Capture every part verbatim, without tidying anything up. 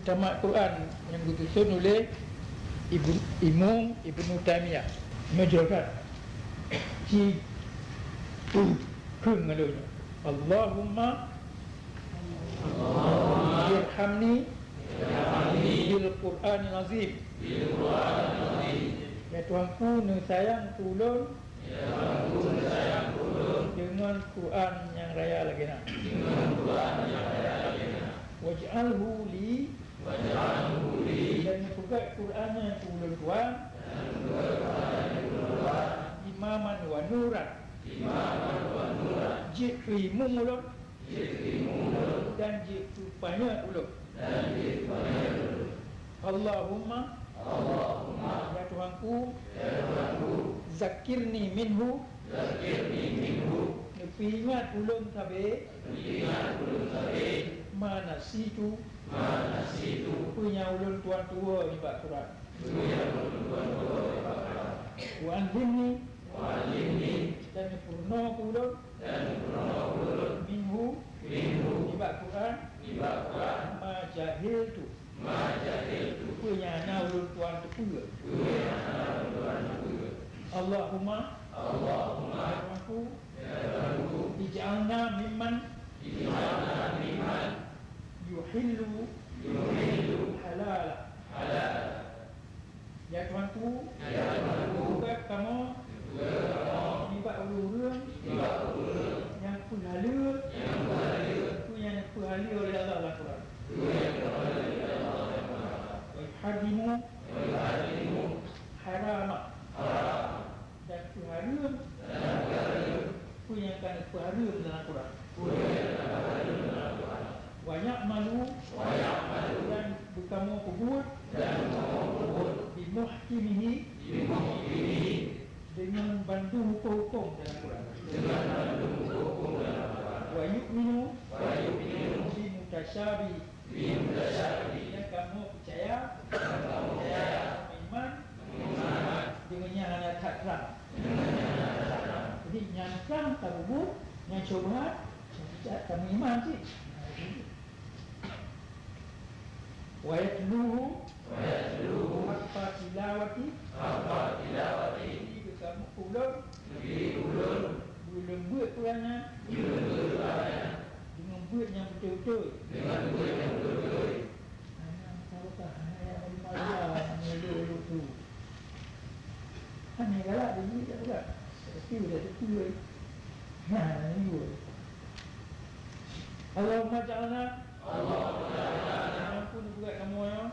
Tamat Quran nyang geususun oleh Ibn, Imam Ibnu Taimiyah. Nyoe jroh that. Ci kheun ngon lôn nyoe. Allahumma irhamni bil Qur'anil azim. Ya Tuhanku, neusayang keu ulôn deungon Quran nyang raya lagèe na. Waj'alhu li, dan neupeugöt Quran nyan keu ulôn tuan, imaman wa nuran, jeuet keu imum ulôn, dan jeuet keu panyöt ulôn. Allahumma, ya Tuhanku, zakkirni minhu, neupeuingat ulôn sabe, ma nasitu, peue nyang ulôn tuan tuwoe nibak Quran. Wa allimni, dan neupeurunoe keu ulôn, minhu, nibak Quran, ma jahiltu, peue nyang hana ulôn tuan teupeue. Allahumma, ya Tuhanku, ij'alna mimman yuhillu halala. Ya Tuhanku, peugöt kamoe nibak ureueng-ureueng nyang peuhaleue peue nyang neupeuhaleue oleh Allah lam Quran. Wa yuharrimu harama, dan peuhareuem peue nyang ka neupeuhareuem lam Quran. Wa ya'malu, dan beukamoe peubuet, bi muhkimihi, deungon bandum huköm-huköm dalam Quran. Wa yu'minu, bi mutasyabi, dan kamoe peucaya, iman, deungon nyang hana that trang. Jadi nyang trang tapeubuet, nyang syubhat, nyang peucaya, tameuiman cit. Wa yatluhu, wa yatluhu, haqqa tilawati, haqqa tilawati, neubri keu ulôn, neubri keu ulôn, ulôn beuet Quran nyan, ulôn beuet Quran nyan, deungon beuet nyang beutôi-beutôi, deungon beuet nyang beutôi-beutôi. Hana meusaboh ka, hana nyang meulima-lima, meululu-lulu. Hana galak, dia beuet tak peugah. Tapi udah teupeu, nah, hana nyang jujur. Allahumma ja'alna, Allahumma ja'alna, ampun, peugah kamoe nyoe,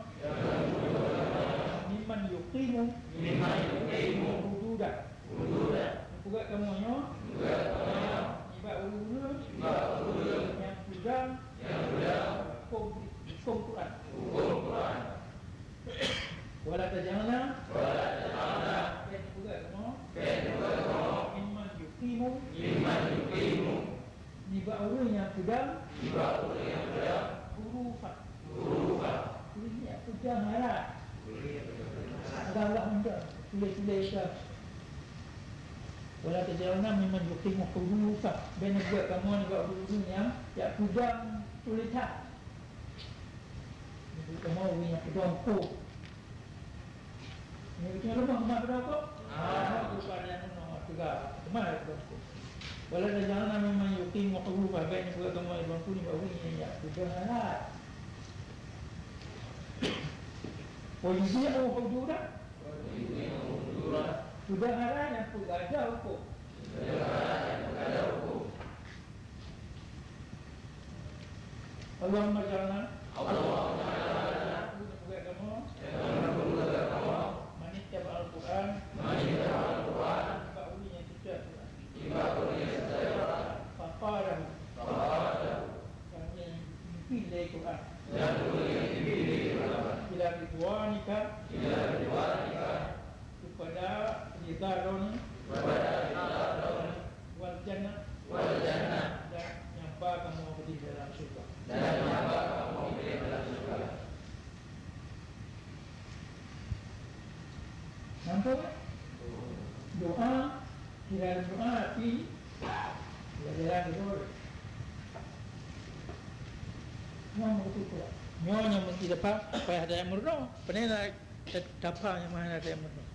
mimman yuqimu, mimman yuqimu, hududa, hududa, peugah kamoe nyoe, peugah kamoe nyoe, nibak ureueng-ureueng, nibak ureueng-ureueng, nyang peudong, nyang peudong, huköm, huköm Quran, huköm Quran. Wala taj'alna, wala taj'alna, bèk neupeugah kamoe, bèk neupeugah kamoe, mimman yuqimu, mimman yuqimu, nibak ureueng nyang peudong, nibak ureueng nyang peudong, hurufan, hurufan, ureueng nyang peudong harap. Ureueng nyang peudong harap. Ada Allah undang, tuléh-tuléh ka. Wala taj'alna mimman yuqimu hurufan, bèk neupeugah kamoe nibak ureueng nyang jak peudong tulésan. Nibak kamoe ureueng nyang peudong huköm. Nibak ureueng nyang lemah, lemah peudong huköm. Ah, bukan nyang lemah, lemah peudong huköm. Wala taj'alna mimman yuqimu hurufan, bèk neupeugah kamoe nibak ureueng nyang jak peudong alat. Wa yudhi'u hududah. Peudong alat nyang peugah huköm. Allahumma ja'alna, Allahumma ja'alna, peugah kamoe, peugah kamoe, manittaba'al Qur'an, manittaba'al Qur'an, nibak ureueng nyang teuka Qur'an, nibak ureueng nyang teuka Qur'an, faqadahu, faqadahu, nyang geupimpin lé Qur'an, nyang geupimpin lé Qur'an, ila ridwanika, ila ridwanika, kepada ridha Droeneuh, kepada ridha Droeneuh, wal jannah, wal jannah, dan nyang ba kamoe keudéh dalam syeuruga. Dan nyang ba kamoe keudéh dalam syeuruga. Nampak? Doa, kira doa, tapi jalan-jalan betul. Nyan beutôi pula. Nyoe nyang meusti tapa payah dayah meurunoe. Pane na tapa nyang meuhana dayah meurunoe.